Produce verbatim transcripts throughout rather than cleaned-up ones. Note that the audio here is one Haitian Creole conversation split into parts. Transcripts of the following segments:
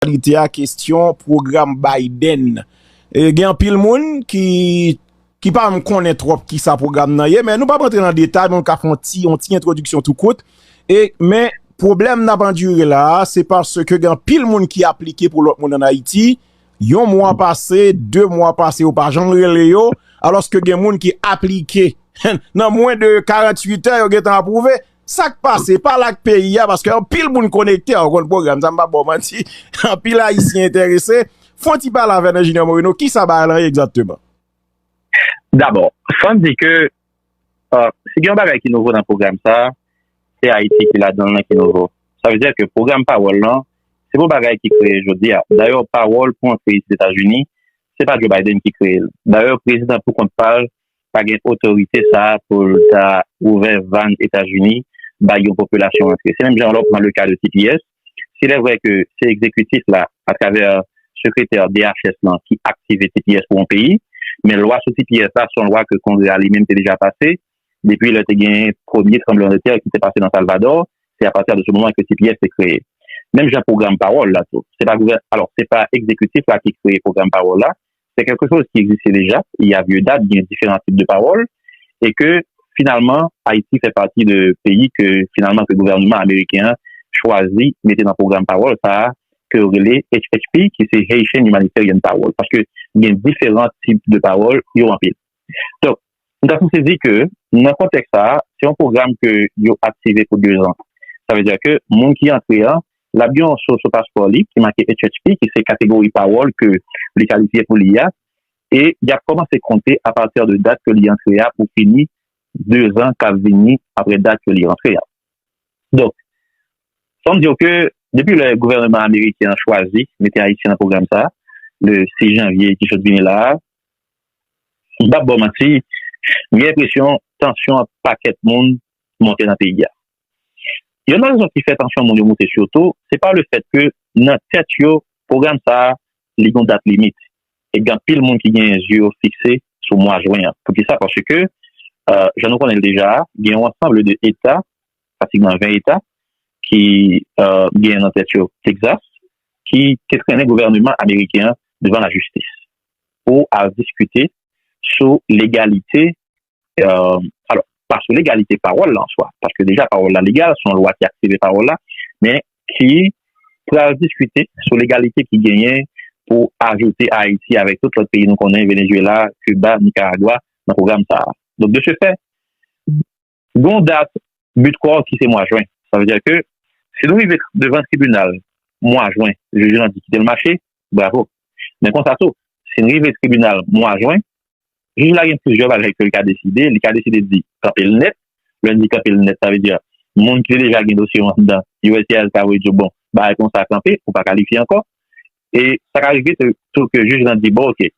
aktyalite a, kesyon pwogram Biden. E, gen anpil moun ki, ki pa menm konnen twòp ki sa pwogram nan ye, men nou p ap rantre nan detay, men nou ka fè yon ti, yon ti entwodiksyon tou kout. E, men pwoblèm n ap andire la a, se paske gen anpil moun ki aplike pou lòt moun ann Ayiti. Yon mwa pase, de mwa pase, yo pa janm rele yo, alòske gen moun ki aplike nan mwen de karanntuit è, yo gentan apwouve. Sa k pase? Pale ak peyi a, paske anpil moun konekte a, ou konn pwogram sa, m pa ba w manti. Anpil Ayisyen enterese. Fè yon ti pale avè n, Enjenyè Moreno, kisa bagay la ye egzakteman? Dabò, fò n di ke, euh, si gen yon bagay ki nouvo nan pwogram sa a, se Ayiti ki ladan l lan ki nouvo. Sa vle di ke pwogram Pawòl lan, se pa yon bagay ki kreye jodi a. Dayè, Pawòl pou antre Etazini, se pa Joe Biden ki kreye l. Dayè, prezidan pou kont pa l pa gen otorite sa a pou l ta ouvè vàn Etazini bay yon popilasyon antre. Se menm jan lè w pran le ka de T P S. S'il est vrai que se egzekitif la, atravè sekretè D H S lan, ki aktive T P S pou yon peyi, men lwa sou T P S la, se yon lwa ke Kongrè a li menm te deja pase, depi lè te gen premye tranblemanntè ki te pase nan Salvador, se apati de se moman ke T P S te kreye. Menm jan pwogram Pawòl la tou. Se pa gouvè-, alò, se pa egzekitif la ki kreye pwogram Pawòl la, c'est quelque chose qui existait déjà, il y a vieux date, gen diferan tip de pawòl, e ke finalman, Ayiti fè pati de peyi ke finalman ke gouvènman ameriken an chwazi mete nan pwogram pawòl sa a, ke yo rele H H P, ki se Haitian Humanitarian Pawòl, paske gen diferan tip de pawòl, yo anpil. Donk, m ta sanse di ke nan kontèks sa a, se yon pwogram ke yo aktive pou de zan. Sa vle di ke moun ki antre an, l ap gen yon so sou paspò li ki make H H P, ki se kategori pawòl ke li kalifye pou li a, e y ap kòmanse konte apati de dat ke li antre a pou fini de zan k ap vini apre dat ke li antre a. Donk, fò m di w ke depi lè gouvènman ameriken an chwazi mete Ayiti nan pwogram sa a, le sis janvye ki sot vini la a, m p ap ba w manti, m gen enpresyon tansyon ant pakèt moun monte nan peyi a. Youn nan rezon ki fè tansyon moun yo monte sitou, se pa le fèt ke nan tèt yo, pwogram sa a, li gon dat limit. E gen anpil moun ki gen zye yo fikse sou mwa jen an. Poukisa? Paske, euh, jan nou konnen l deja, gen yon ansanm de eta, pratikman ven eta, ki, euh, gen nan tèt yo Texas, ki te trennen gouvènman ameriken an devan lajistis pou al diskite sou legalite, euh, alò, pa sou legalite pawòl la an swa, paske deja pawòl la legal, se yon lwa ki aktive pawòl la, men ki pral diskite sou legalite ki genyen pou ajoute Ayiti avèk tout lòt peyi nou konnen, Venezuela, Kiba, Nicaragua, nan pwogram sa a. Donk, de ce fait, gon dat bit kò ki se mwa jen. Sa vle di ke si nou rive devan tribinal mwa jen, jij lan di kite l mache, bravo. Men konsa tou, si n rive tribinal mwa jen, jij la gen plizyè bagay ke l ka deside. Li ka deside di kanpe l nèt. Lè n di kanpe l nèt, sa vle di moun ki te deja gen dosye yo anndan, U S C I S ka voye di yo, bon, bagay konsa kanpe, ou pa kalifye ankò. E sa ka rive tou ke jij lan di, bon, oke,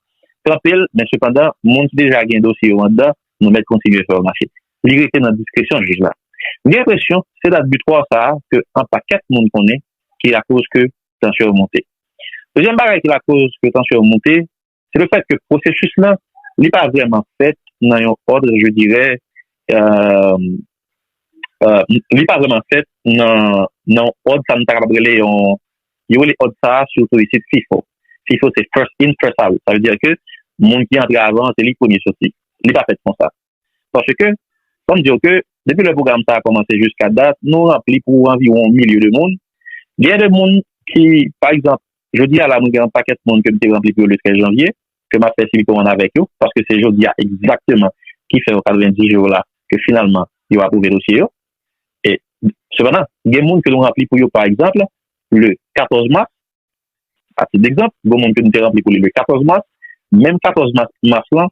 kanpe l, men sepandan, moun ki deja gen dosye yo anndan, nou mèt kontinye fè yo mache. Li rete nan diskresyon jij la. M gen enpresyon, se dat bit kò sa a ke yon pakèt moun konnen ki lakoz ke tansyon yo monte. Dezyèm bagay ki lakoz ke tansyon yo monte, se le fèt ke pwosesis lan, li pa vrèman fèt nan yon òd, je dirais, euh, euh, li pa vrèman fèt nan, nan yon òd, sa nou ta kapab rele yon, yo rele òd sa a, sitou isit, FIFO. FIFO, se first in, first out. Sa vle di ke moun ki antre avan, se li k premye soti. Li pa fèt konsa. Paske, fò m di w ke, depi lè pwogram sa a kòmanse jiska dat, nou ranpli pou anviwon milye de moun. Gen de moun ki, pa egzanp, jodi a la, mwen gen yon pakèt moun ke m te ranpli pou yo le trèz janvye, ke m ap fè sibi kòmann avèk yo, paske se jodi a egzakteman ki fè yo katrevenndis jou la, ke finalman, yo apwouve dosye yo. E, sepandan, gen moun ke nou ranpli pou yo, pa egzanp, le katòz mas, a tit degzanp, gon moun ke nou te ranpli pou li le katòz mas, menm katòz mas, mas lan,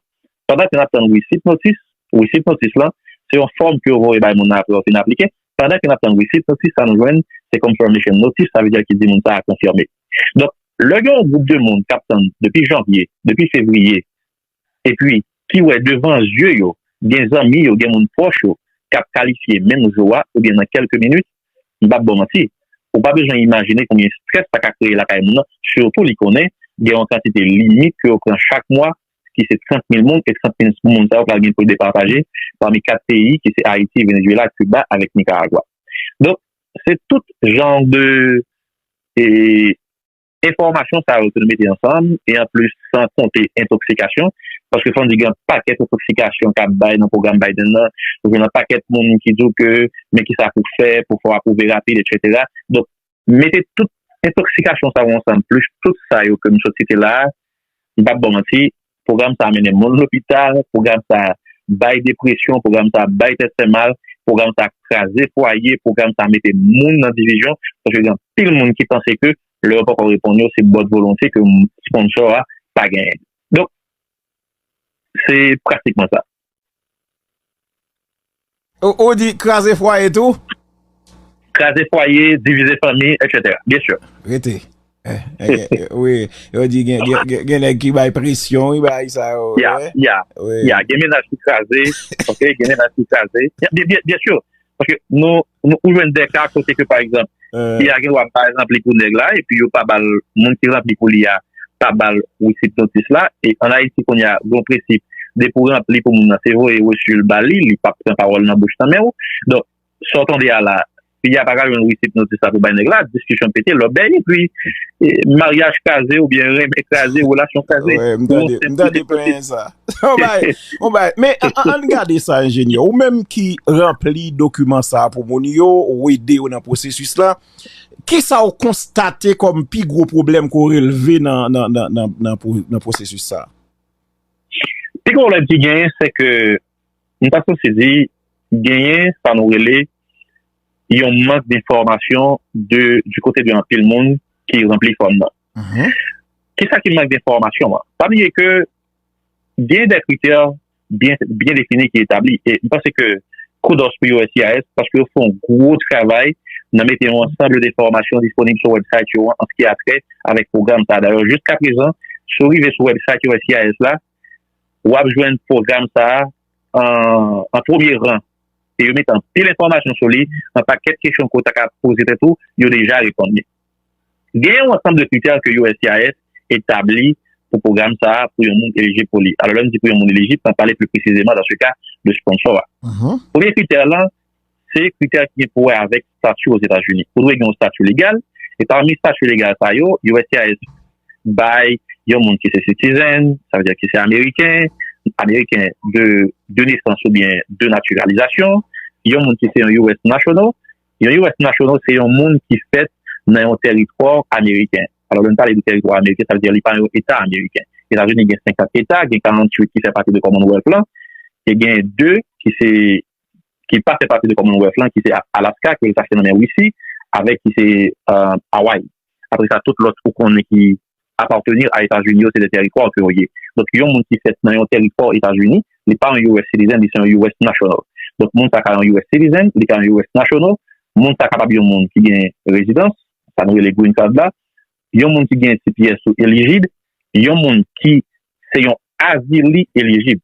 pandan ke n ap tann receipt notice, receipt notice lan, se yon fòm ke yo voye bay moun nan apre yo fin aplike, pandan ke n ap tann receipt notice, sa nou jwenn, se confirmation notice, sa vle di ki di moun sa a konfime. Donk, lè gen yon gwoup de moun k ap tann depi janvye, depi fevriye, epi ki wè devan zye yo, gen zanmi yo, gen moun pwòch yo, k ap kalifye menm jou a, oubyen nan kèlke minit, m p ap ba w manti, ou pa bezwen imajine konbyen estrès sa ka kreye lakay moun nan, sitou li konnen gen yon kantite limit ke yo pran chak mwa, ki se trant mil moun, e trant mil moun sa yo pral gen pou yo depataje pami kat peyi, ki se Ayiti, Venezuela, Kiba avèk Nikaragwa. Donk, se tout jan de, e, enfòmasyon sa yo ke nou mete ansanm, e anplis, san konte entoksikasyon, paske fò n di gen pakèt entoksikasyon k ap bay nan pwogram Biden nan, ou gen yon pakèt moun ki di w ke men ki sa pou fè, pou fè w apwouve rapid, etsetera. Donk, mete tout entoksikasyon sa yo ansanm, plis tout sa yo ke m sot site la a, m p ap ba w manti, pwogram sa a mennen moun lopital, pwogram sa a bay depresyon, pwogram sa a bay tèt fè mal, pwogram sa a kraze fwaye, pwogram sa a mete moun nan divizyon, paske gen anpil moun ki panse ke lè yo poko reponn yo, se bòt volonte ke sponsò a pa genyen. Donk, se pratikman sa. Ou, ou di kraze fwaye tou? Kraze fwaye, divize fanmi, etsetera. Byen si. Rete. Eh, eh, eh, wi, yo di gen, gen, gen, gen nèg ki bay presyon, wi, bay sa yo. Ya, ya, ya. Gen mennaj ki kraze, ok, gen mennaj ki kraze. Byen, byen, byen si. Paske nou, nou ou jwenn de ka kote ke, pa egzanp, fi a gen dwa bay ranpli pou nèg la, epi yo pa ba l, moun ki ranpli pou li a, pa ba l receipt notice la. E ann Ayiti, kounye a, gen yon prensip, depi w ranpli pou moun nan, se voye reçu l ba li, li p ap pran pawòl nan bouch nan men w. Donk, sa w tande a la, fi a pa ka jwenn receipt notice la pou bay nèg la, diskisyon pete, lòbèy, epi maryaj kraze oubyen renmen kraze, relasyon kraze. M tande plenyen sa. Yon bagay, yon bagay. Men ann gade sa, enjenyè. Ou menm ki ranpli dokiman sa a pou moun yo, ou ede yo nan pwosesis la, kisa w konstate kòm pi gwo pwoblèm ke w relve nan, nan, nan, nan, nan pwosesis sa a? Pi gwo pwoblèm ki genyen, se ke m ta santi di genyen sa nou rele yon mank de enfòmasyon de, du kote de anpil moun ki ranpli fòm nan. Kisa ki mank de enfòmasyon an? Pa bliye ke gen de kritè byen, byen defini ki etabli. E m panse ke kudos pou U S C I S paske yo fè yon gwo travay nan mete yon ansanm de enfòmasyon disponib sou website yo an, an se ki a trè avèk pwogram sa a. Dayè, jiskaprezan, si w rive sou website U S C I S la, w ap jwenn pwogram sa a an, an premye ran. E yo mete anpil enfòmasyon sou li, an pakèt kesyon ke w ta ka poze tèt ou, yo deja reponn li. Gen yon ansanm de kritè ke U S C I S etabli pou pwogram sa a pou yon moun elijib pou li. Alò, lè m di pou yon moun elijib, m ap pale pli presizeman dans le cas de sponsor a. Premye kritè lan, se kritè ki gen pou wè avèk stati Ozetazini. Ou dwe gen yon stati legal, e pami stati legal sa yo, U S C I S bay yon moun ki se citizen, sa vle di ki se ameriken, ameriken de, de nesans oubyen de natiralizasyon, yon moun ki se yon U S national. Yon U S national se yon moun ki fèt nan yon tèritwa ameriken. Alò, lè n pale de tèritwa ameriken, sa vle di li pa yon eta ameriken. Etazini gen senkant eta, gen karanntuit ki fè pati de Commonwealth lan, e gen de ki se, ki pa fè pati de Commonwealth lan, ki se Alaska, ke l ta fè nan men Risi, avèk ki se Hawaii. Apre sa, tout lòt ou konnen ki appartenir à Etazini yo, se de tèritwa ke yo ye. Donk, yon moun ki fèt nan yon tèritwa Etazini, li pa yon U S citizen, li se yon U S national. Donk, moun sa ka yon U S citizen, li ka yon U S national, moun sa kapab yon moun ki gen rezidans, sa nou rele green card la, yon moun ki gen T P S ou elijib, yon moun ki se yon azili elijib.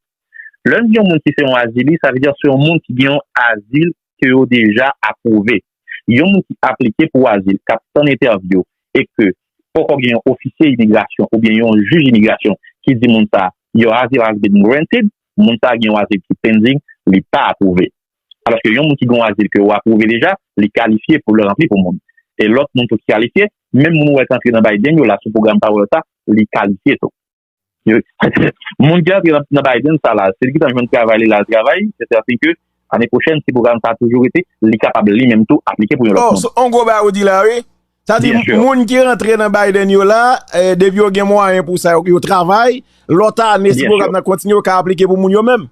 Lè n di yon moun ki se yon azili, sa vle di se yon moun ki gen yon azil ke yo deja apwouve. Yon moun ki aplike pou azil, k ap tann entèvyou, e ke poko gen yon ofisye imigrasyon oubyen yon jij imigrasyon ki di moun sa, your azil has been granted, moun sa gen yon azil ki pending, li pa apwouve. Alòske yon moun ki gen yon azil ke yo apwouve deja, li kalifye pou l ranpli pou moun. E lòt moun tou ki kalifye, menm moun ou wè k antre nan Biden yo la sou pwogram pawòl sa, li kalifye tou. Moun ki antre nan, nan Biden sa la, se li ki t ap jwenn travay, li la travay, se sèten ke ane pwochèn, si pwogram sa a toujou rete, li kapab li menm tou aplike pou yon lòt moun. Oh, se yon gwo bagay ou di la, wi. Sa di, moun ki rantre nan Biden yo la, eh, depi yo gen mwayen pou sa, yo, yo travay, lòt ane, si pwogram nan kontinye, yo ka aplike pou moun yo menm.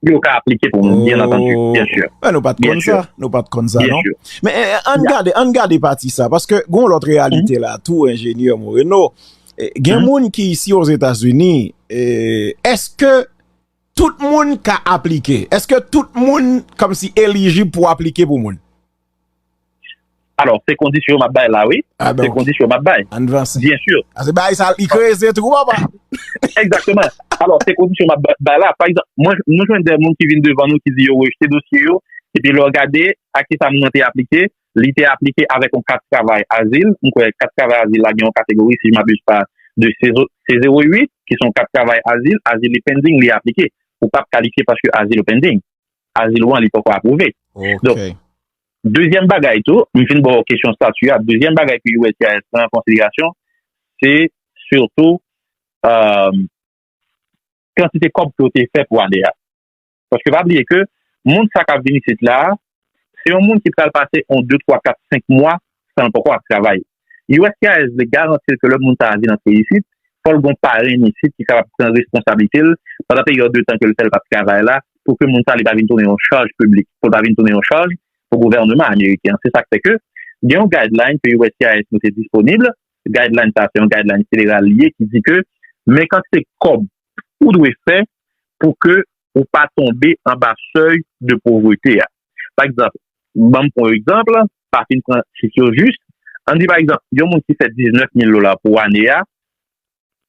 Yo ka aplike pou moun, byen antandi, byen si. Men nou pa t konn sa, nou pa t konn sa, non? Men, eh, ann gade, ann gade pati sa, paske gen yon lòt reyalite la tou, enjenyè Moreno. Eh, gen moun ki isi Ozetazini, eh, èske tout moun ka aplike? Èske tout moun kòmsi elijib pou aplike pou moun? Alò, se kondisyon yo m ap bay la, wi. Se kondisyon yo m ap bay. Ann vanse. Byen si. Ase bagay sa, li kreze twò, papa. Egzakteman. Alò, se kondisyon yo m ap bay la. Pa egzanp, mwen, nou jwenn de moun ki vin devan nou ki di yo rejte dosye yo, epi lè w gade a kisa moun nan te aplike, li te aplike avèk yon kat travay azil. M kwè kat travay azil la gen yon kategori, si je m'abuse pas, de C zéro huit, ki se yon kat travay azil, azil li pending, li aplike. Ou p ap kalifye paske azil ou pending. Azil ou an, li poko apwouve. Donk, dezyèm bagay tou, m fin ba w kesyon stati a, dezyèm bagay ke U S C I S pran an konsiderasyon, se sitou, um, kantite kòb ke w te fè pou ane a. Paske pa bliye ke moun sa k ap vin isit la, se yon moun ki pral pase yon de, twa, kat, senk mwa san l poko ap travay. U S C I S li garanti l ke lè moun sa a vin antre isit, fò l gen yon parenn isit ki kapab pran responsablite l pandan peryòd de tan ke l fè l p ap travay la, pou ke moun sa a li pa vin tounen yon chaj piblik, pou l pa vin tounen yon chaj pou gouvènman ameriken. Se sa k fè ke gen yon guideline ke U S C I S mete disponib. Guideline sa se yon guideline federal li ye ki di ke men kantite kòb ou dwe fè pou ke ou pa tonbe anba sèy de povrete a. Pa egzanp, ban m pran yon egzanp, pa fin pran chif yo jis. Ann di pa egzanp, yon moun ki fè diznèf mil dola pou ane a,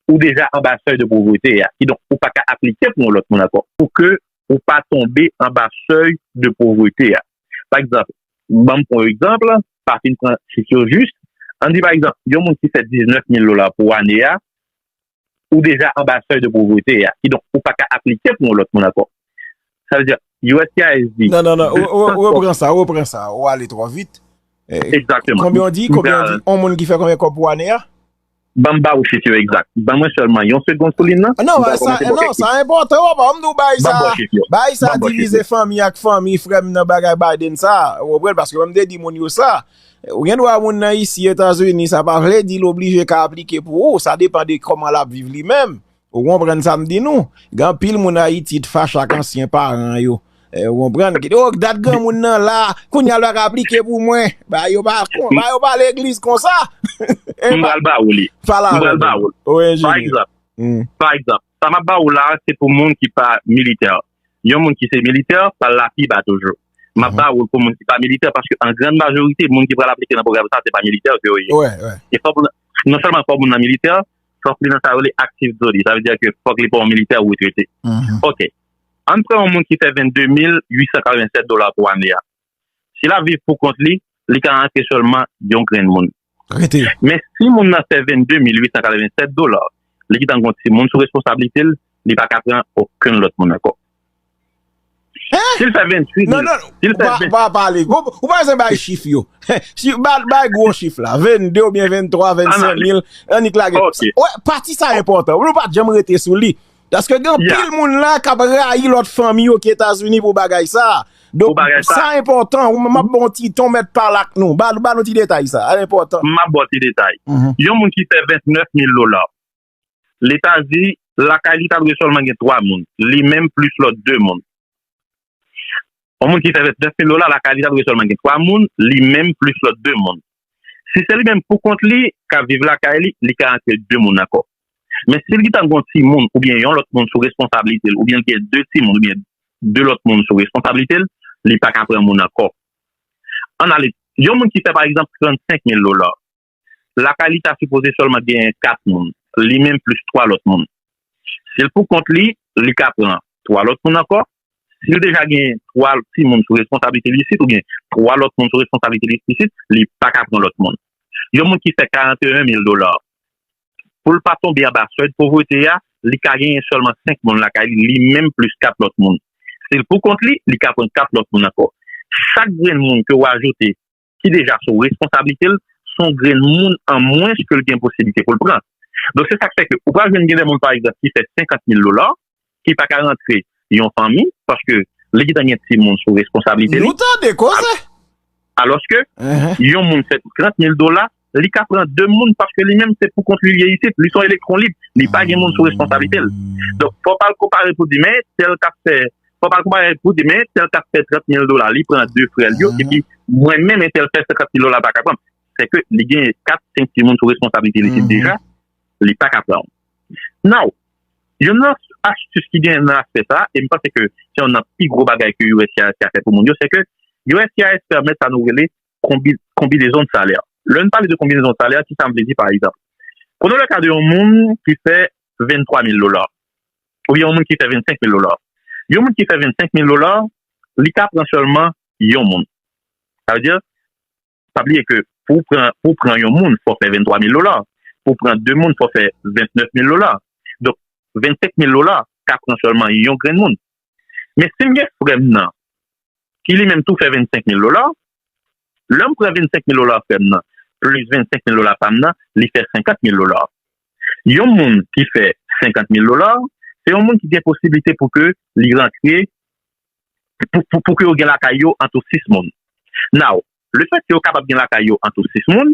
ou deja anba sèy de povrete a. Kidonk, ou pa ka aplike pou yon lòt moun ankò. Pou ke ou pa tonbe anba sèy de povrete a. Pa egzanp, ban m pran yon egzanp, pa fin pran chif yo jis. Ann di pa egzanp, yon moun ki fè diznèf mil dola pou ane a, ou deja anba sèy de povrete a. Kidonk, ou pa ka aplike pou yon lòt moun ankò. Sa vle di, U S C I S di, Non, non, non, ou, ou, ou repran sa, ou repran sa, ou ale twò vit. Eh, Egzakteman. Konbyen w di? Konbyen w di? Yon moun ki fè konbyen kòb pou ane a? Ban m ba ou chif yo egzak. Ban mwen sèlman yon segonn sou liy nan. Non, sa, non, sa enpòtan, papa. M di w bagay sa, bagay sa divize fanmi ak fanmi, frè m, nan bagay Biden sa. Ou konprann? Paske mwen m te di moun yo sa. Ou gen dwa moun nan isi Etazini, sa pa vle di l oblije ka aplike pou ou. Sa depann de kòman l ap viv li menm. Ou konprann sa m di nou? Gen anpil moun Ayiti t fache ak ansyen paran yo. Eh, ou konprann? Ki di, oh, dat granmoun nan la, kounye a l pa ka aplike pou mwen. Ba yo pa, ba yo pa legliz konsa. M pral ba ou li. M pral ba ou li. Pa egzanp, pa egzanp, sa m ap ba ou la, se pou moun ki pa militè. Yon moun ki se militè, pa l la pi ba toujou. M ap ba ou l pou moun ki pa militè, paske an grann majorite, moun ki pral aplike nan pwogram sa, se pa militè ke yo ye. E fòk, non sèlman fòk moun nan militè, fòk li nan sa yo rele active duty. Sa vle di ke fòk li pa yon militè ou retrete. Ok. Ann pran yon moun ki fè vennde mil uit san katrevennsèt dola pou ane a. Si l ap viv pou kont li, li ka rantre sèlman yon grenn moun. Men si moun nan fè vennde mil uit san katrevennsèt dola, li gentan gen yon timoun sou responsablite l, li pa ka pran okenn lòt moun ankò. Si l fè venntuit mil, si l fè ven- Pa pale. Ou pa bezwen bay chif yo. Si, bay, bay gwo chif la. Vennde oubyen venntwa, vennsenk mil. Annik lage. Wè, pati sa enpòtan. Nou pa t janm rete sou li. Paske gen anpil moun la k ap rayi lòt fanmi yo ki Etazini pou bagay sa. Donk, sa enpòtan. M ap ba w ti ton mèt pale ak nou. Ba, ba nou ti detay sa. Sa enpòtan. M ap ba w ti detay. Yon moun ki fè vennèf mil dola, Leta di, lakay li ta dwe sèlman gen twa moun, li menm plis lòt de moun. Yon moun ki fè vennèf mil dola, lakay li ta dwe sèlman gen twa moun, li menm plis lòt de moun. Si se li menm pou kont li k ap viv lakay li, li ka rantre de moun ankò. Men si l gentan gen yon timoun oubyen yon lòt moun sou responsablite l, oubyen l gen de timoun oubyen de lòt moun sou responsablite l, li pa ka pran moun ankò. Ann ale, yon moun ki fè, pa egzanp, trannsenk mil dola, lakay li ta sipoze sèlman genyen kat moun, li menm plis twa lòt moun. Si l pou kont li, li ka pran twa lòt moun ankò. Si l deja gen twa timoun sou responsablite l isit, oubyen twa lòt moun sou responsablite l isit, li pa ka pran lòt moun. Yon moun ki fè karanteyen mil dola, pou l pa tonbe anba sèy povrete a, li ka genyen sèlman senk moun lakay li, li menm plis kat lòt moun. Si l pou kont li, li ka pran kat lòt moun ankò. Chak grenn moun ke w ajoute ki deja sou responsablite l, se yon grenn moun an mwens ke l gen posiblite pou l pran. Donk, se sa k fè ke ou pral jwenn gen de moun, pa egzanp, ki fè senkant mil dola, ki pa ka rantre yon fanmi, paske li gentan gen timoun sou responsablite li. Nou tande koze! Alòske, yon moun fè trant mil dola, li ka pran de moun, paske li menm se pou kont li l ye isit, li se yon elektwon lib, li pa gen moun sou responsablite l. Donk, fò w pa al konpare pou di, men, tèl k ap fè, fò w pa al konpare pou di, men, tèl k ap fè trant mil dola, li pran de frè l yo, epi mwen menm, entèl fè senkant mil dola, pa ka pran. Se ke li gen kat, senk timoun sou responsablite li isit deja, li pa ka pran. Now, youn nan astis ki gen nan aspè sa, e m panse ke se youn nan pi gwo bagay ke U S C I S ka fè pou moun yo, se ke U S C I S pèmèt sa nou rele konbi-, konbinezon de salè. Lè n pale de konbinezon de salè, ki sa m vle di, pa egzanp? Prenons le cas de yon moun ki fè venntwa mil dola, oubyen yon moun ki fè vennsenk mil dola. Yon moun ki fè vennsenk mil dola, li ka pran sèlman yon moun. Sa vle di, pa bliye ke pou w pran, pou w pran yon moun, fò w fè venntwa mil dola. Pou w pran de moun, fò w fè vennèf mil dola. Donk, vennsenk mil dola ka pran sèlman yon grenn moun. Men si m gen frè m nan, ki li menm tou fè vennsenk mil dola, lè m pran vennsenk mil dola frè m nan, plis vennsenk mil dola pa m nan, li fè senkant mil dola. Yon moun ki fè senkant mil dola, se yon moun ki gen posiblite pou ke li rantre, pou, pou, pou ke yo gen lakay yo antou sis moun. Now, lefèt ke yo kapab gen lakay yo antou sis moun,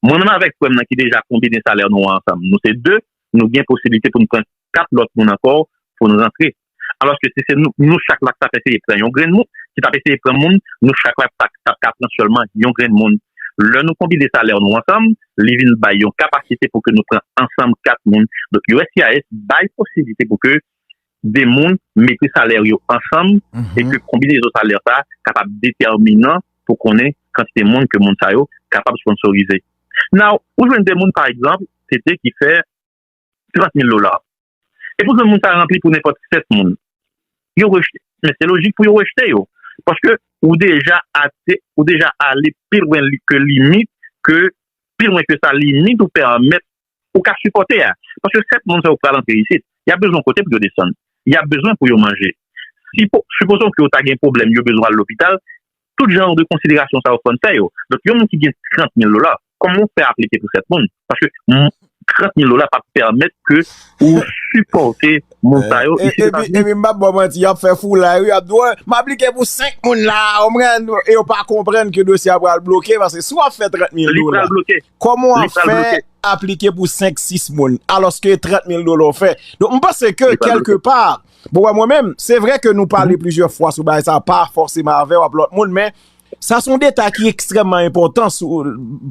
mwen menm avèk frè m nan ki deja konbine salè nou an ansanm, nou se de, nou gen posiblite pou n pran kat lòt moun ankò pou n rantre. Alòske si se nou, nou chak la k t ap eseye pran yon grenn moun, ki t ap eseye pran moun, nou chak la t ap, t ap ka pran sèlman yon grenn moun. Lè nou konbine salè nou ansanm, li vin bay yon kapasite pou ke nou pran ansanm kat moun. Donk, U S C I S bay posiblite pou ke de moun mete salè yo ansanm e ke konbinezon salè sa kapab detèminan pou konnen kantite moun ke moun sa yo kapab sponsorize. Now, ou jwenn de moun, pa egzanp, se te ki fè trant mil dola. E pou jwenn moun sa ranpli pou nenpòt sèt moun, yo rejte. Men se lojik pou yo rejte yo. Paske ou deja ate, ou deja ale pi lwen li, ke limit, ke pi lwen ke sa limit ou pèmèt ou ka sipòte a. Paske sèt moun sa yo pral antre isit, y ap bezwen kote pou yo desann. Y ap bezwen pou yo manje. Si po, sipozon ke yo ta gen pwoblèm, yo bezwen al lopital, tout jan de konsiderasyon sa yo fò n fè yo. Donk, yon moun ki gen trant mil dola, kòman w fè aplike pou sèt moun? Paske m, trant mil dola p ap pèmèt ke ou sipòte moun sa yo isit Etazini. Epi, epi m p ap ba w manti, y ap fè foulay, wi, y ap di, "Wè, m aplike pou senk moun la, w konprann?" E yo pa konprann ke dosye a pral bloke, paske si w ap fè trant mil dola, kòman w ap fè aplike pou senk, sis moun, alòske trant mil dola w fè? Donk, m panse ke, kèlke pa, bon, wè, mwen menm, se vre ke nou pale plizyè fwa sou bagay sa, pa fòseman avè w, ap lòt moun, men sa se yon detay ki ekstrèmman enpòtan sou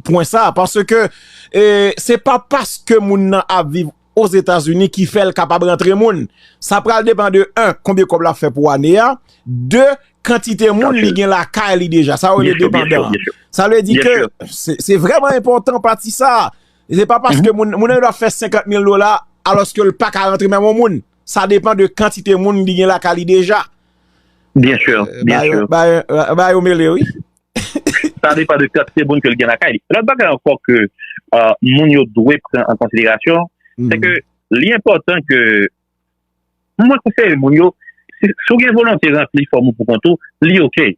pwen sa, paske, e, se pa paske moun nan ap viv Ozetazini ki fè l kapab rantre moun. Sa pral depann de, en, konbyen kòb l ap fè pou ane a, de, kantite moun li gen lakay li deja. Sa yo rele depandan. Sa vle di ke se, se vrèman enpòtan pati sa. Se pa paske moun, moun nan ap fè senkant mil dola, alòske l pa ka rantre menm yon moun. Sa depann de kantite moun li gen lakay li deja. Byen si, byen si. Ba yo, ba yo, ba yo mele, wi. Sa depann de kantite moun ke l gen lakay li. Lòt bagay ankò ke, euh, moun yo dwe pran an konsiderasyon, se ke li enpòtan ke mwen konseye moun yo, si, si w gen volonte ranpli fòm ou pou kont ou, li oke.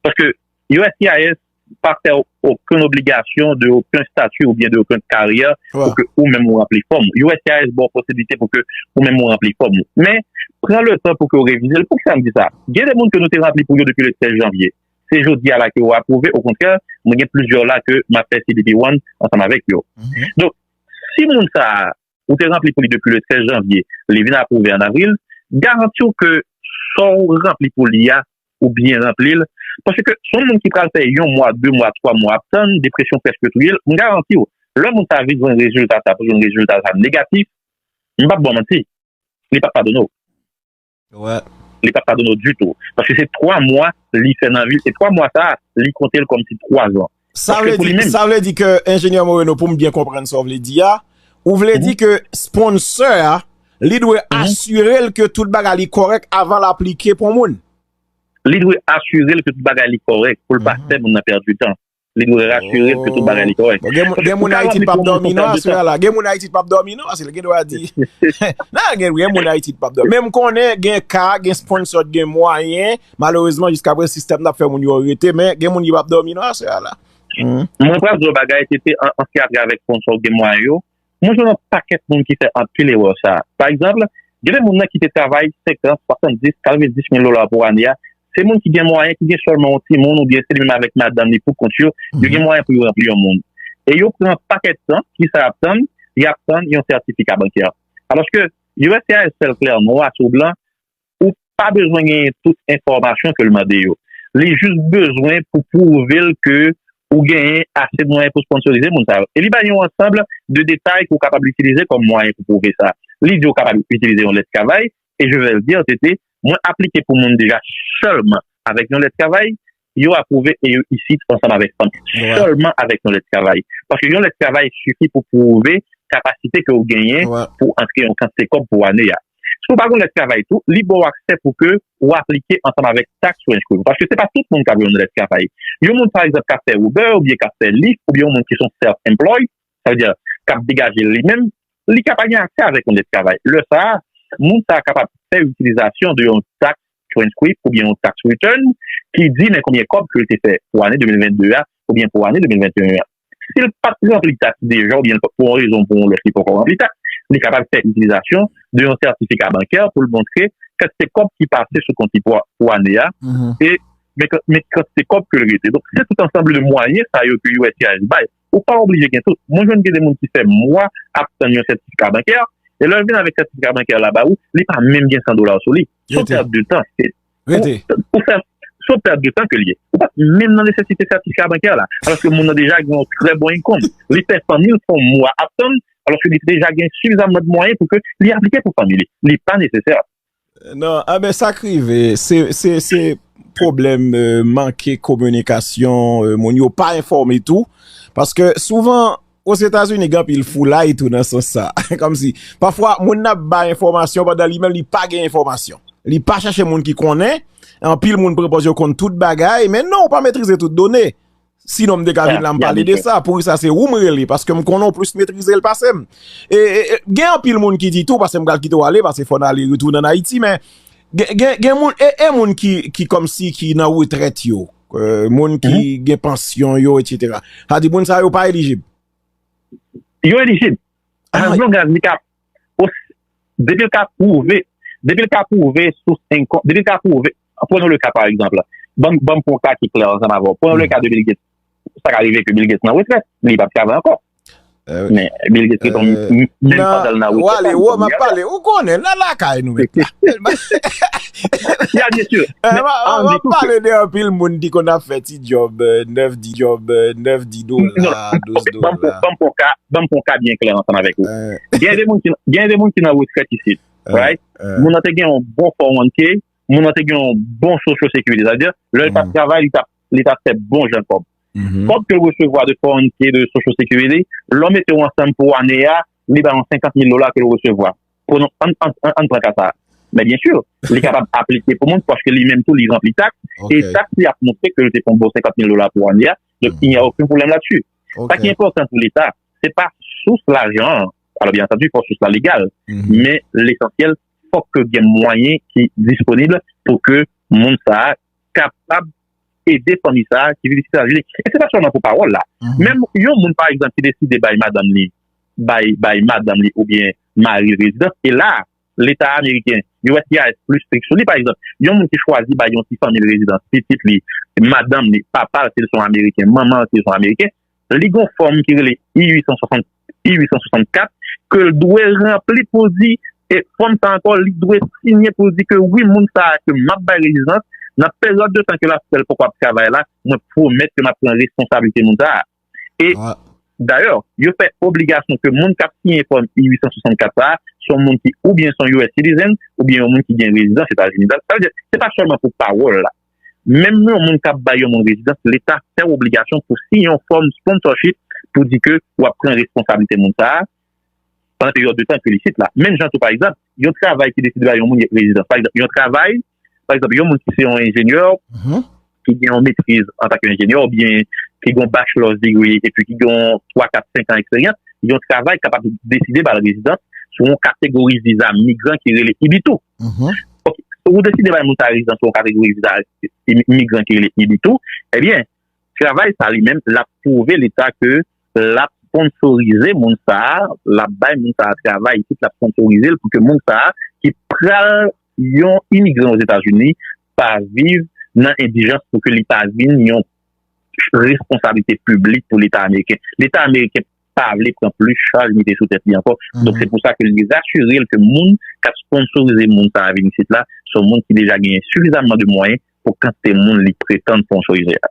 Paske U S C I S pa fè w okenn obligasyon de okenn stati oubyen de okenn karyè pou ke ou menm ou ranpli fòm ou. U S C I S ba w posiblite pou ke ou menm ou ranpli fòm ou. Men, pran letan pou ke w revize l. Poukisa m di sa? Gen de moun ke nou te ranpli pou yo depi le trèz janvye. Se jodi a la ke yo apwouve. Okontrè, mwen gen plizyè la ke m ap fè C D P one ansanm avèk yo. Donk, si moun sa a, ou te ranpli pou li depi le trèz janvye, li vin apwouve an avril, garanti w ke sa w ranpli pou li a, ou byen ranpli l. Paske se yon moun ki pral fè yon mwa, de mwa, twa mwa ap tann, depresyon prèske touye l, m garanti w, lè moun sa a vin jwenn rezilta sa, pou jwenn rezilta sa negatif, m p ap ba w manti, li p ap padone w. Li p ap padone w ditou. Paske se twa mwa li fè nan vi l, e twa mwa sa a, li konte l kòmsi twa zan. Sa vle di, sa vle di ke, Enjenyè Moreno, pou m byen konprann sa w vle di a, ou vle di ke sponsor a, li dwe asire l ke tout bagay li kòrèk avan l aplike pou yon moun? Li dwe asire l ke tout bagay li kòrèk, pou l pa fè moun nan pèdi tan. Li dwe rasire l ke tout bagay li kòrèk. Bon, gen moun, gen moun Ayiti p ap dòmi non aswè a la. Gen moun Ayiti p ap dòmi non, paske l gen dwa di. Nan, gen, gen moun Ayiti p ap dòmi. Men m konnen gen ka, gen sponsor, gen mwayen. Malerezman, jiskaprezan, sistèm nan ap fè moun yo rete, men gen moun ki p ap dòmi non aswè a la. Mwen pral di yon bagay, se te an, an se atrè avèk sponsor gen mwayen yo. Mwen jwenn yon pakèt moun ki fè anpil erè sa. Pa egzanp, gen de moun nan ki te travay senkant, swasanndis, katrevenndis mil dola pou ane a, se moun ki gen mwayen, ki gen sèlman yon timoun oubyen se li menm avèk madanm li pou kont yo, yo gen mwayen pou yo ranpli yon moun. E yo pran pakèt tan, kisa y ap tann? Y ap tann yon sètifika bankè. Alòske U S C I S fè l klè, nwa sou blan, ou pa bezwen genyen tout enfòmasyon ke l mande yo. Li jis bezwen pou pwouve l ke ou genyen ase mwayen pou sponsorize moun sa yo. E li bay yon ansanm de detay ke w kapab itilize kòm mwayen pou pwouve sa. Li di w kapab itilize yon lèt travay, e je vais le dire, se te, mwen aplike pou moun deja sèlman avèk yon lèt travay, yo apwouve e yo isit ansanm avèk fanmi. Sèlman avèk yon lèt travay. Paske yon lèt travay sifi pou pwouve kapasite ke w genyen pou antre yon kantite kòb pou ane a. Si w pa gen yon lèt travay tou, li ba w aksè pou ke w aplike ansanm avèk tax range pou ou. Paske se pa tout moun k ap jwenn yon lèt travay. Yon moun, pa egzanp, k ap fè Uber oubyen k ap fè Lyft oubyen yon moun ki se yon self-employed, sa vle di, k ap degaje l li menm, li ka pa gen aksè avèk yon lèt travay. Lè sa a, moun sa a kapab fè itilizasyon de yon tax transcript oubyen yon tax return ki di men konbyen kòb ke l te fè pou ane de mil vennde a oubyen pou ane de mil venteyen an. Si l pa t ranpli taks deja oubyen l pa, pou yon rezon ou pou yon lòt li poko ranpli taks, li kapab fè itilizasyon de yon sètifika bankè pou l montre kantite kòb ki pase sou kont li pou, pou ane a, e men, men kantite kòb ke l rete. Donk, se tout ansanm de mwayen sa yo ke U S C I S bay. Ou pa oblije gen tout. Mwen jwenn gen de moun ki fè mwa ap tann yon sètifika bankè, e lè l vin avèk sètifika bankè la ba ou, li pa menm gen san dola sou li. Se yon pèt de tan. Se, ou, ou fè, se yon pèt de tan ke l ye. Ou pa t menm nan nesesite sètifika bankè la. Alòske moun nan deja gen yon trè bon income. Li fè fanmi l fè yon mwa ap tann, alòske li deja gen sifizamman de mwayen pou ke li aplike pou fanmi li. Li pa nesesè. Non, a ben sa k rive, se, se, se pwoblèm, euh, manke kominikasyon, euh, moun yo pa enfòme tou. Paske souvan, Ozetazini, gen anpil foulay tou nan sans sa. Kòmsi, pafwa, moun nan ap bay enfòmasyon pandan li menm li pa gen enfòmasyon. Li pa chèche moun ki konnen, anpil moun pran pòz yo konn tout bagay, men non, ou pa metrize tout done. Sinon, m te ka vin la, m pale de sa. Poukisa se ou m rele, paske m konnen w plis metrize l pase m. E, e, e, gen anpil moun ki di tou, paske m pral kite w ale, paske fò n ale retounen ann Ayiti, men gen, gen, gen moun, e, e moun ki, ki kòmsi ki nan retrèt yo, euh, moun ki gen pansyon yo, etsetera. Sa di moun sa yo pa elijib. Yo elijib. As long as li ka, depi l ka pwouve, depi l ka pwouve sous income, depi l ka pwouve, prenons le cas par exemple, ban m, ban m pran yon ka ki klè ansanm avè w. Prenons le cas de Bill Gates. Sa ka rive ke Bill Gates nan retrèt, li p ap travay ankò. Men Bill Gates ret menm pandan l nan retrèt. Wale, wè, m ap pale. Ou konnen, nan lakay nou met la. Ya, byen si. M ap pale de anpil moun ki konn ap fè ti djòb, euh, nèf, dis djòb, euh, nèf, dis dola, douz dola. Ban m pran yon ka, ban m pran yon ka byen klè ansanm avèk ou. Gen de moun ki, gen de moun ki nan retrèt isit, right? Moun nan te gen yon bon four one K, moun nan te gen yon bon Social Security. Sa vle di, lè l t ap travay, li t ap, li t ap fè bon jan kòb. Kòb ke l resevwa de four one K, de Social Security, lè w mete yo ansanm pou ane a, li ba yon senkant mil dola ke l resevwa. Pran, ann, ann, ann, ann pran ka sa a. Men byen si, li kapab aplike pou moun paske li menm tou li ranpli taks, e taks li ap montre ke l te fè yon bon senkant mil dola pou ane a, donk il n'y a aucun problème là-dessus. Sa ki enpòtan pou Leta, se pa sous lajan an. Alò, byen antandi, fò sous la legal, men lesansyèl, fòk ke gen mwayen ki disponib pou ke moun sa a kapab ede fanmi sa a ki viv isit Etazini. E se pa sèlman pou pawòl la. Menm yon moun, pa egzanp, ki deside bay madanm li, bay, bay madanm li oubyen mari l rezidans, e la, Leta ameriken, U S C I S, plis strik sou li. Pa egzanp, yon moun ki chwazi bay yon ti fanmi l rezidans, pitit li, madanm li, papa l, si l se yon Ameriken, manman l, si l se yon Ameriken, li gen yon fòm ki rele I uit san swasant, I uit san swasannkat, ke l dwe ranpli pou di, e fòm sa ankò, li dwe siyen pou di ke wi, moun sa a ke m ap bay rezidans, nan peryòd de tan ke l ap fè l poko ap travay la, mwen pwomèt ke m ap pran responsablite moun sa a. E, dayè, yo fè obligasyon ke moun k ap siyen fòm I uit san swasannkat sa a, se yon moun ki oubyen se yon U S citizen, oubyen yon moun ki gen rezidans Etazini. Sa vle di, se pa sèlman pou pawòl la. Menm yon moun k ap bay yon moun rezidans, Leta fè w obligasyon pou siyen yon fòm sponsorship pou di ke w ap pran responsablite moun sa a pandan peryòd de tan ke l isit la. Menm jan tou, pa egzanp, yon travay ki deside bay yon moun rezidans. Pa egzanp, yon travay, pa egzanp, yon moun ki se yon enjenyè, ki gen yon metriz antanke enjenyè, oubyen ki gen yon bachelor's degree, epi ki gen yon twa, kat, senk an eksperyans, yon travay kapab deside ba l rezidans sou yon kategori viza migran ki rele EB two. Ok, ou deside bay moun sa rezidans sou yon kategori viza migran ki rele EB two, ebyen, travay sa li menm, l ap pwouve Leta ke l ap sponsorize moun sa a, l ap bay moun sa a travay isit, l ap sponsorize l pou ke moun sa a ki pral yon imigran Ozetazini pa viv nan endijans, pou ke li pa vin yon responsablite piblik pou Leta ameriken. Leta ameriken pa vle pran plis chaj mete sou tèt li ankò. Donk, se pou sa ke li rasire l ke moun k ap sponsorize moun sa a vin isit la, se yon moun ki deja genyen sifizamman de mwayen pou kantite moun li pretann sponsorize a.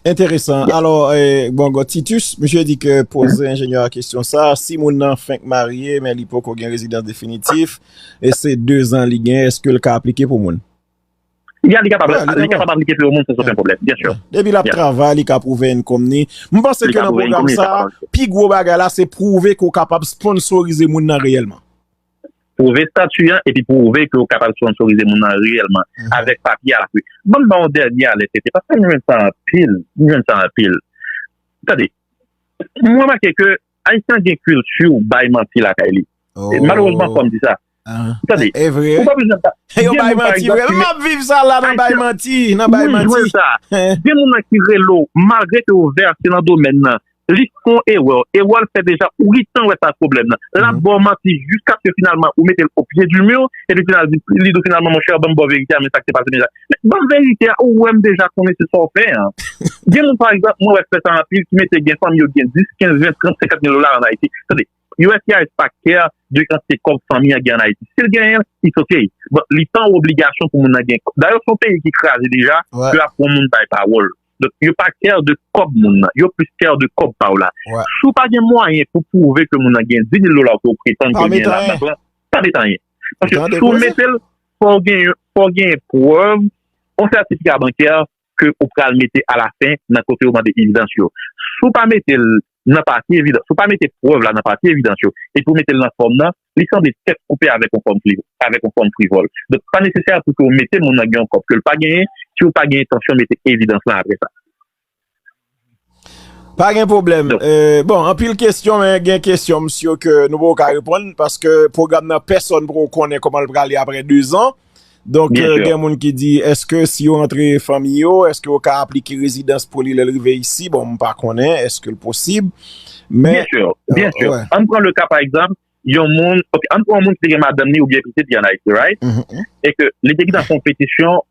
Enteresan. Alò, eh, bon, Titus, misye di ke poze enjenyè a kesyon sa, si moun nan fenk marye, men li poko gen rezidans definitif, e se dezan li gen, èske l ka aplike pou moun? Ya, li kapab, li kapab aplike pou yon moun san okenn pwoblèm, byen si. Depi l ap travay, li ka pwouve income ni. M panse ke nan pwogram sa, pi gwo bagay la, se pwouve ke w kapab sponsorize moun nan reyèlman. Pwouve estati an, epi pwouve ke w kapab sponsorize moun nan reyèlman, avèk papye a lapui. Ban m ba w yon dènye alèt, paske m jwenn sa anpil, m jwenn sa anpil. Tande, m remake ke Ayisyen gen kilti bay manti lakay li. E malerezman, fò m di sa. Tande, ou pa bezwen pa. Yo bay manti vre. M ap viv sa la nan bay manti, nan bay manti. Gen moun nan ki rele w, malgre ke yo vèse nan domèn nan, Li fè yon erè. Erè l fè deja, ou gentan wè sa pwoblèm nan. L ap ba w manti jiskaske finalman ou mete l o pye di mi, epi final, li di w finalman, monchè, ban m ba w verite a, men sa k te pase deja. Men ban m verite a, ou wè m deja konnen se sa w fè an. Gen moun, pa egzanp, mwen wè k fè sa anpil, ki mete gen fanmi yo gen dis, kenz, ven, trant, senkant mil dola an Ayiti. Tande, U S C I S pa care de kantite kòb fanmi an gen an Ayiti. Si l genyen l, it's ok. Bon, li pa yon obligasyon pou moun nan gen kòb. Dayè, se yon peyi ki kraze deja, ke ap pran moun bay pawòl. Donk, yo pa care de kòb moun nan. Yo plis care de kòb pa w la. Si w pa gen mwayen pou pwouve ke moun nan gen dis mil dola ke w pretann ke l genyen nan bank lan, pa met anyen. Paske si w mete l, fò w genyen, fò w genyen prèv, yon sètifika bankè ke ou pral mete alafen nan kote yo mande evidans yo. Si w pa mete l nan pati evidans, si w pa mete prèv la nan pati evidans yo, epi w mete l nan fòm nan, li sanble tèt koupe avèk yon fòm fri-, avèk yon fòm frivòl. Donk, pa nesesè pou ke w mete moun nan gen yon kòb ke l pa genyen, si w pa gen entansyon mete evidans lan apre sa. Pa gen pwoblèm. E, bon, anpil kesyon, men gen kesyon, m si ke nou poko ka reponn, paske pwogram nan, pèsonn poko konnen kòman l prale apre dezan. Donk, gen moun ki di, èske si yo rantre fanmi yo, èske yo ka aplike rezidans pou li lè l rive isi? Bon, m pa konnen, èske l posib? Men, byen si, byen si. Ann pran le ka, pa egzanp, yon moun, ok, ann pran yon moun ki te gen madanm li oubyen pitit li an Ayiti, right? E ke li te gentan fè yon petisyon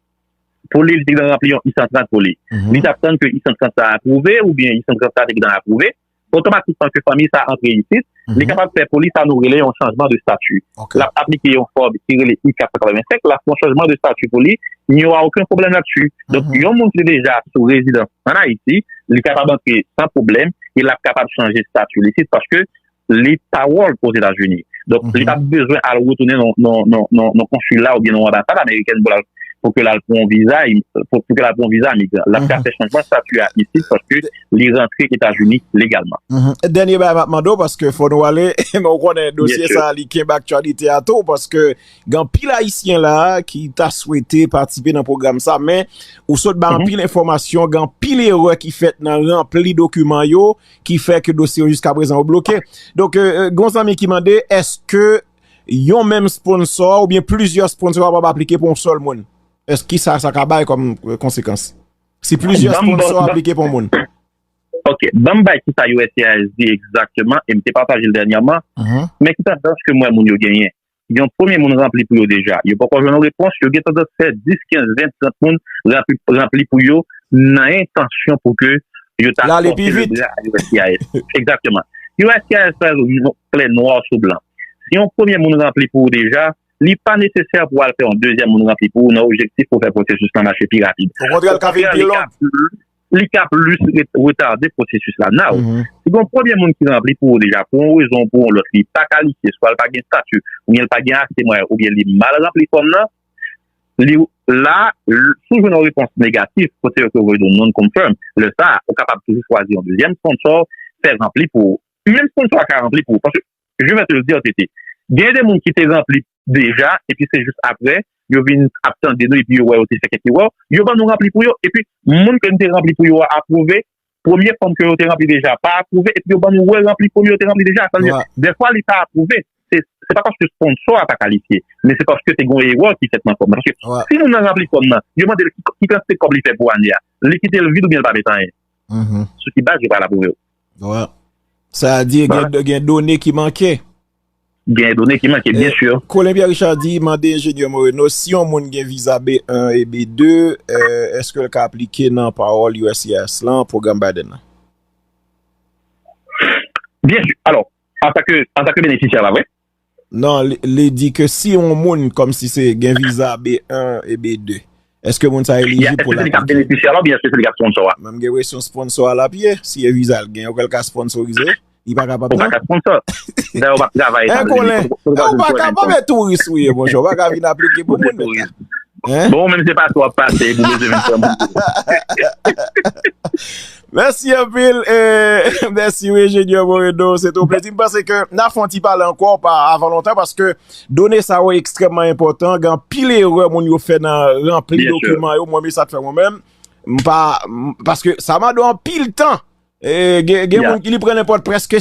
pou li, li te gentan ranpli yon I san trant pou li. Li t ap tann ke I san trant sa apwouve, oubyen I san trant sa te gentan apwouve, otomatikman ke fanmi sa antre isit, li kapab fè pou li sa nou rele yon chanjman de stati. L ap aplike yon fòm ki rele I kat san katrevensenk, l ap fè yon chanjman de stati pou li, il n'y aura aucun problème là-dessus. Donk, yon moun ki te deja sou rezidans an Ayiti, li kapab antre san pwoblèm, e l ap kapab chanje stati li isit, paske li pawòl Ozetazini. Donk, li pa bezwen al retounen nan, nan, nan, nan, nan konsila oubyen nan anbasad amerikèn pou l al, pou ke l al pran yon viza, pou, pou ke l al pran yon viza migran. L ap ka fè chanjman stati a isit paske li rantre Etazini legalman. Dènye bagay m ap mande w, paske fò nou ale, men ou konnen dosye sa a, li kenbe aktyalite a tou, paske gen anpil Ayisyen la ki ta swete patisipe nan pwogram sa, men ou sot bay anpil enfòmasyon, gen anpil erè ki fèt nan ranpli dokiman yo, ki fè ke dosye yo jiskaprezan yo bloke. Donk, gen yon zanmi ki mande, èske yon menm sponsò oubyen plizyè sponsò kapab aplike pou yon sèl moun? Èske kisa sa ka bay kòm konsekans? Si plizyè sponsò aplike pou yon moun? Ok, ban m bay kisa U S C I S di egzakteman, e m te pataje l dènyèman, men ki tandans ke m wè moun yo genyen. Yon premye moun ranpli pou yo deja. Yo poko jwenn yon repons, yo gen tandans fè dis, kenz, ven, trant moun ranpli, ranpli pou yo nan entansyon pou ke yo ta fòse lebra a U S C I S. Egzakteman. U S C I S fè klè nwa sou blan. Si yon premye moun ranpli pou ou deja, li pa nesesè pou w al fè yon dezyèm moun ranpli pou ou nan objektif pou fè pwosesis lan mache pi rapid. Okontrè, l ka vin pi long. Li ka plis retade pwosesis la. Now, si gen yon premye moun ki ranpli pou ou deja, pou yon rezon ou pou yon lòt, li pa kalifye, swa l pa gen stati, oubyen l pa gen ase mwayen, oubyen li mal ranpli fòm nan, li la, si w jwenn yon repons negatif, kote yo ke voye do non confirm, lè sa a, ou kapab toujou chwazi yon dezyèm sponsò, fè ranpli pou ou. Menm sponsò a ka ranpli pou ou, paske je vais te le dire, Tete. Gen de moun ki te ranpli deja, epi se jis apre, yo vin ap tande nou, epi yo wè yo te fè kèk erè, yo ban nou ranpli pou yo, epi moun ke nou te ranpli pou yo a apwouve, premye fòm ke yo te ranpli deja pa apwouve, epi yo ban nou wè ranpli fòm yo te ranpli deja. Sa vle di, dèfwa li pa apwouve, se, se pa paske sponsò a pa kalifye, men se paske te gen yon erè ki fèt nan fòm nan. Paske si moun nan ranpli fòm nan, yo mande l ki, ki kantite kòb li fè pou ane a, li kite l vid oubyen l pa met anyen. Sou ki baz yo pral apwouve w? Sa di gen, gen done ki manke. Gen done ki manke, byen si. Colin Pierre Richard di, mande enjenyè Moreno, si yon moun gen viza B yen e B de, èske l ka aplike nan pawòl U S C I S lan, pwogram Biden nan? Byen si. Alò, antanke, antanke benefisyè, pa vre? Non, li, li di ke si yon moun, kòmsi se gen viza B yen e B de, èske moun sa elijib pou l aplike? Èske se li k ap benefisyè a oubyen èske se li k ap sponsò a? Menm gen resyon sponsò a l ap ye. Si e viza l gen, ou kwè l ka sponsorize? Li pa kapab non? Ou pa ka sponsò. Dayè, ou p ap travay. Enkolè. Ou pa ka, pa men touris ou ye, monchè. Ou pa ka vin aplike pou moun. Bon, ou menm se pase w ap pase, epi w bezwen vin pran moun. Mèsi anpil, e, mèsi wi, Enjenyè Moreno, se te yon plezi. M panse ke n a fè yon ti pale ankò pa avan lontan, paske done sa yo ekstrèmman enpòtan. Gen anpil erè moun yo fè nan ranpli dokiman yo. Mwen menm, sa t fè mwen menm, m pa, m, paske sa mande w anpil tan. E, gen, gen moun ki li pran nenpòt prèske